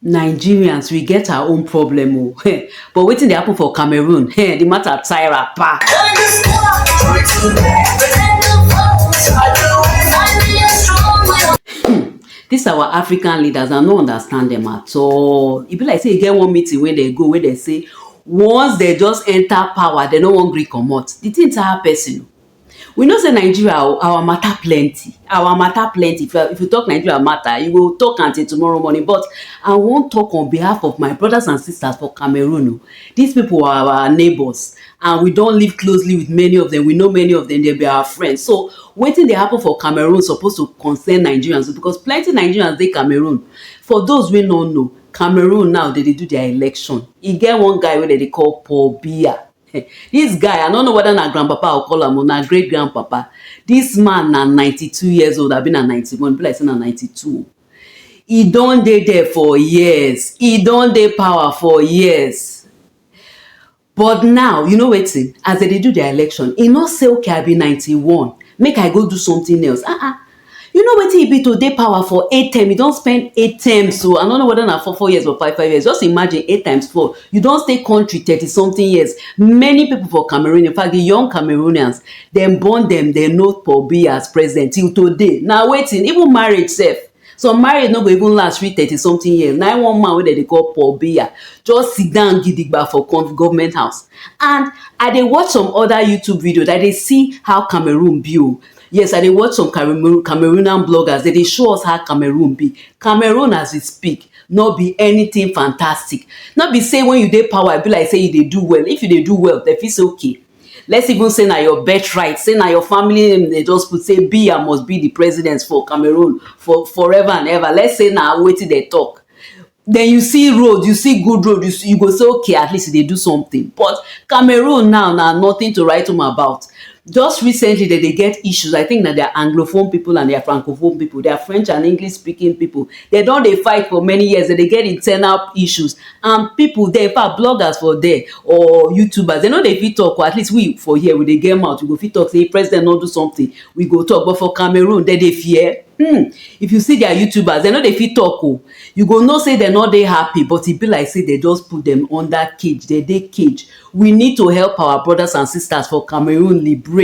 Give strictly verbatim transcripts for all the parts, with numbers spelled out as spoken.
Nigerians, we get our own problem o. But wetin dey happen for Cameroon, the matter tie wrapper. This our African leaders, I no understand them at all. E be like say e get one meeting wey dem go, wey dem say once dem just enter power, dem no wan gree comot. The thing tire person o. We know say Nigeria o, our matter plenty. Our matter plenty. If you, if you talk Nigeria matter, you go talk until tomorrow morning. But I wan talk on behalf of my brothers and sisters for Cameroon o. These people are our neighbors, and we don live closely with many of them. We know many of them. They be our friends. So wetin dey happen for Cameroon suppose to concern Nigerians o, because plenty Nigerians dey Cameroon. For those wey no know, Cameroon now, dem dey do their election. E get one guy wey dem dey call Paul Biya. This guy, I no know whether na grandpapa or call am o, na great grandpapa. This man na ninety-two years old, abi na ninety-one, be like say na ninety-two. E don dey there for years. E don dey power for years. But now, you know wetin? As dem dey do their election, e no say, "Okay, I be ninety-one. Make I go do something else." Uh-uh. You know wetin e be to dey power for eight term? You don spend eight terms, so I no know whether na four, four years or five, five years. Just imagine eight times four. You don stay country thirty something years. Many people for Cameroon, in fact, the young Cameroonians, dem born dem, dem know Paul Biya as president till today. Na wetin? Even marriage sef. Some marriage no go even last reach thirty something years. Na one man wey dem dey call Paul Biya just sit down gidigba for con-, government house. And I dey watch some other YouTube videos. I dey see how Cameroon be o. Yes, I dey watch some Cameroon, Cameroonian bloggers. Dem dey show us how Cameroon be. Cameroon, as we speak, no be anything fantastic. No be say when you dey power, e be like say you dey do well. If you dey do well, dem fit say, "Okay, let's even say na your birthright, say na your family name dem just put, say Biya must be the president for Cameroon for forever and ever." Let's say na wetin dem talk. Then you see road, you see good road, you see, you go say, "Okay, at least e dey do something." But Cameroon now na nothing to write home about. Just recently, dem dey get issues. I think na their Anglophone people and their Francophone people, their French and English speaking people, dem don dey fight for many years. Dem dey get internal issues, and people there, in fact, bloggers for there or YouTubers, dem no dey fit talk o. At least we for here, we dey get mouth. We go fit talk say president no do something, we go talk. But for Cameroon, dem dey fear. Hmm. If you see their YouTubers, dem no dey fit talk o. You go know say dem no dey happy, but e be like say dem just put dem under cage. Dem dey cage. We need to help our brothers and sisters for Cameroon liberate.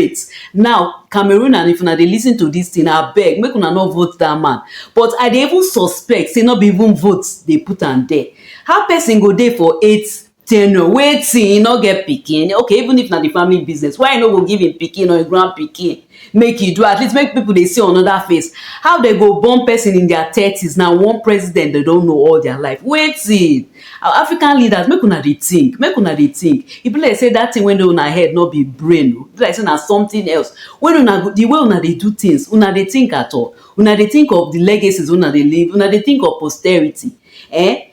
Now, Cameroon, and if una dey listen to this thing, abeg, make una no vote that man. But I dey even suspect say no be even vote dey put am there. How person go dey for eight tenure, wetin, e no get pikin? Okay, even if na the family business, why e no go give him pikin or him grand pikin make e do? At least make people dey see another face. How dem go born person in their thirties? Na one president dem don know all their life. Wetin? Our African leaders, make una dey think, make una dey think. E be like say that thing wey dey una head no be brain o. E be like say na something else. When una go, the way una dey do things, una dey think at all? Una dey think of the legacies una dey leave? Una dey think of posterity? Eh?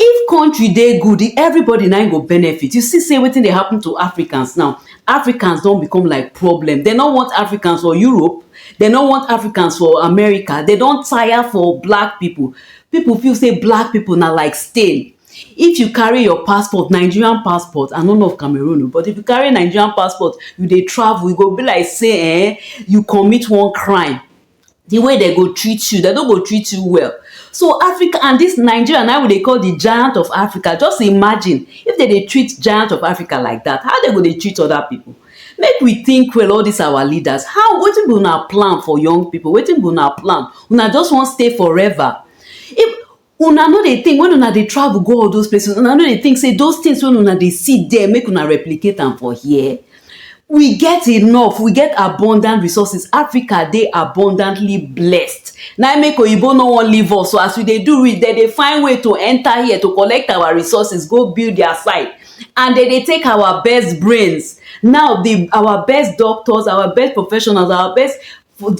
If country dey good, everybody na im go benefit. You see say wetin dey happen to Africans now. Africans don become like problem. Dem no want Africans for Europe. Dem no want Africans for America. Dem don tire for black people. People feel say black people na like stain. If you carry your passport, Nigerian passport, I no know of Cameroon o, but if you carry Nigerian passport, you dey travel, e go be like say, eh, you commit one crime. The way dem go treat you, dem no go treat you well. So Africa and this Nigeria, now we dey call the giant of Africa. Just imagine if dem dey treat giant of Africa like that, how dem go dey treat other people? Make we think well, all these our leaders. How, wetin be una plan for young people? Wetin be una plan? Una just wan stay forever? If una no dey think, when una dey travel go all those places, una no dey think say those things wey una dey see there, make una replicate am for here? We get enough, we get abundant resources. Africa dey abundantly blessed. Na im make oyibo no wan leave us. So as we dey do reach, dem dey find way to enter here to collect our resources, go build their side. And dem dey take our best brains. Now, the, our best doctors, our best professionals, our best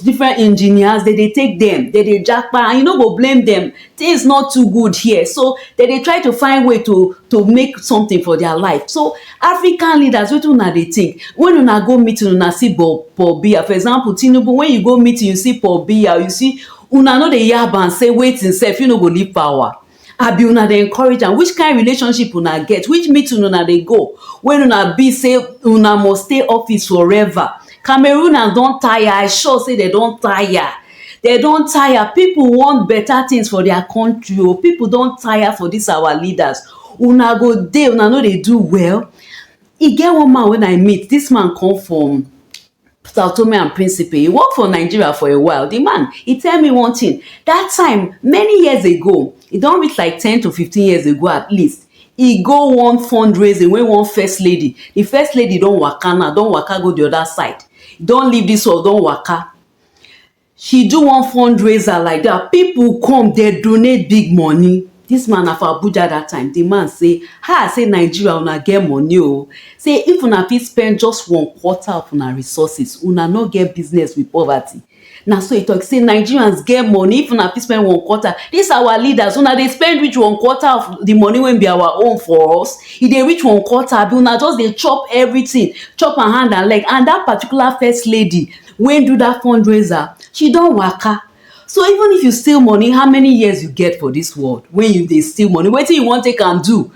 different engineers, dem dey take them, dem dey japa, and you no go blame them. Things not too good here, so dem dey try to find way to to make something for their life. So African leaders, wetin una dey think? When una go meeting, una see Paul Biya, for example, Tinubu, when you go meeting, you see Paul Biya, you see, una no dey yab and say wetin sef, you no go leave power. Abi una dey encourage am? Which kind relationship una get? Which meeting una dey go when una be say una must stay office forever? Camerooners don tire. I sure say dem don tire. Dem don tire. People want better things for their country o. People don tire for this our leaders. Una go dey, una no dey do well. E get one man wey I meet. This man come from Sao Tome and Principe. He work for Nigeria for a while. The man, he tell me one thing. That time, many years ago, e don reach like ten to fifteen years ago at least, he go one fundraising wey one first lady, the first lady don waka now, don waka go the other side, don leave this world, don waka. She do one fundraiser like that, people come, they donate big money. This man na for Abuja that time. The man say, "Ha, say Nigeria, una get money o. Say if una fit spend just one quarter of una resources, una no get business with poverty." Na so he talk, say Nigerians get money, if una fit spend one quarter. This our leaders, una dey spend reach one quarter of the money wey be our own for us. E dey reach one quarter, abi una just dey chop everything, chop am hand and leg. And that particular first lady wey do that fundraiser, she don waka. So even if you steal money, how many years you get for this world when you dey steal money? Wetin you wan take am do?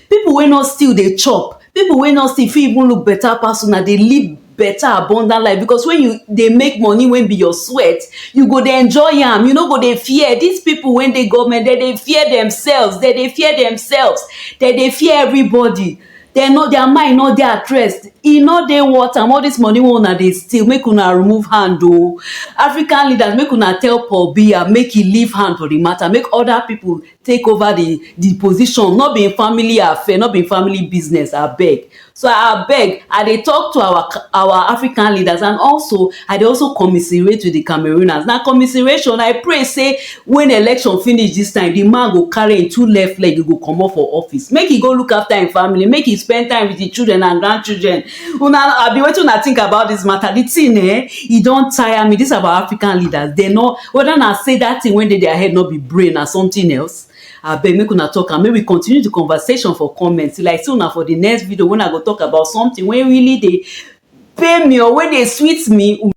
People wey no steal dey chop. People wey no steal fit even look better pass una, dey live better abundant life, because when you dey make money wey be your sweat, you go dey enjoy am, you no go dey fear. These people wey dey government, dem dey fear themselves, dem dey fear themselves, dem dey fear everybody. Dem no, their mind no dey at rest. E no dey worth am. All this money wey una dey steal, make una remove hand o. African leaders, make una tell Paul Biya make he leave hand for the matter, make other people take over the the position. No be im family affair, no be im family business, abeg. So abeg, I dey talk to our our African leaders, and also I dey also commiserate with the Camerooners. Na commiseration. I pray say when election finish this time, the man go carry im two left leg, he go comot for office, make he go look after im family, make he spend time with the children and grandchildren. Una, abi, wetin una think about this matter? The thing, eh, e don tire me. This our African leaders, they no, whether na say that thing wey dey their head no be brain, na something else. Abeg, make una talk am, make we continue the conversation for comments. Like say una for the next video when I go talk about something wey really dey pain me or wey dey sweet me.